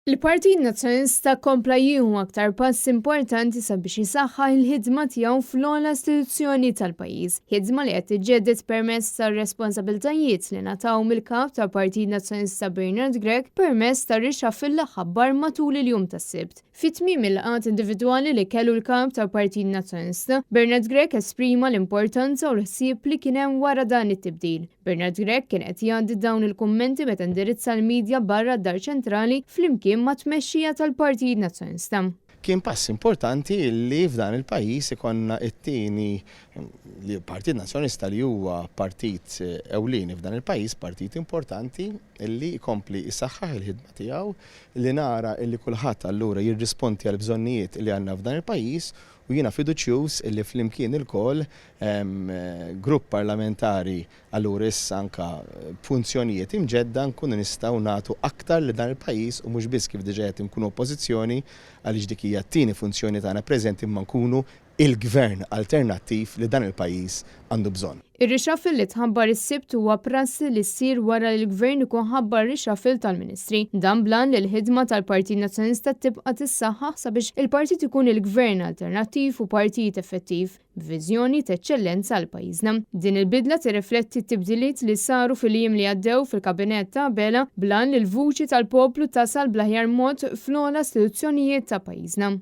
Il-Partit Nazzjonalista kompla jieħu aktar passi importanti sabiex isaħħaħ il-ħidma tiegħu fl-ogħla istituzzjoni tal-pajjiż. Ħidma li qed tiġġedded permezz tar-responsabbiltajiet li ngħataw mill-Kap tal-Partit Nazzjonalista Bernard Grech permezz tar-reshuffle li ħabbar matul il-jum tas-Sibt. Fi tmiem il-laqgħat individwali li kellu l-Kap tal-Partit Nazzjonalista, Bernard Grech esprima l-importanza u l-ħsieb li kien hemm wara dan it-tibdil. Bernard Grech kien qed jgħaddi dawn il-kummenti meta indirizza l-midja barra d-Dar Ċentrali flimkien mat-tmexxija tal-Partit Nazzjonalista. Kien pass importanti li f'dan il-pajjiż ikollna t-tieni li Partit Nazzjonalista li huwa partit ewlieni f'dan il-pajjiż, partit importanti li jkompli jsaħħaħ il-ħidma tiegħu, li nara li kulħadd allura jirrisponti għall-bżonnijiet li għandna f'dan il-pajjiż u jiena fiduċjuż li flimkien ilkoll grupp parlamentari allura issa anke b'funzjonijiet imġedda nkunu nistgħu nagħtu aktar lil dan il-pajjiż u mhux biss kif diġà qed inkunu oppożizzjoni għaliex dik hija t-tieni funzjoni tagħna preżenti imma nkunu il-gvern alternattiv li dan il-pajjiż għandu bżonn. Ir-reshuffle li tħabbar is-Sibt huwa prassi li ssir wara li l-Gvern ikun ħabbar reshuffle tal-Ministri. Dan bl-għan li l-ħidma tal-Partit Nazzjonalista tibqa' tissaħħaħ sabiex il-partit ikun il-Gvern alternattiv u partit effettiv, b'viżjoni t'eċċellenza għal pajjiżna. Din il-bidla tirrifletti t-tibdiliet li saru fil-jiem li għaddew fil-Kabinett ta' Abela bl-għan li l-vuċi tal-poplu tasal bl-aħjar mod fl-ogħla istituzzjonijiet ta' pajjiżna.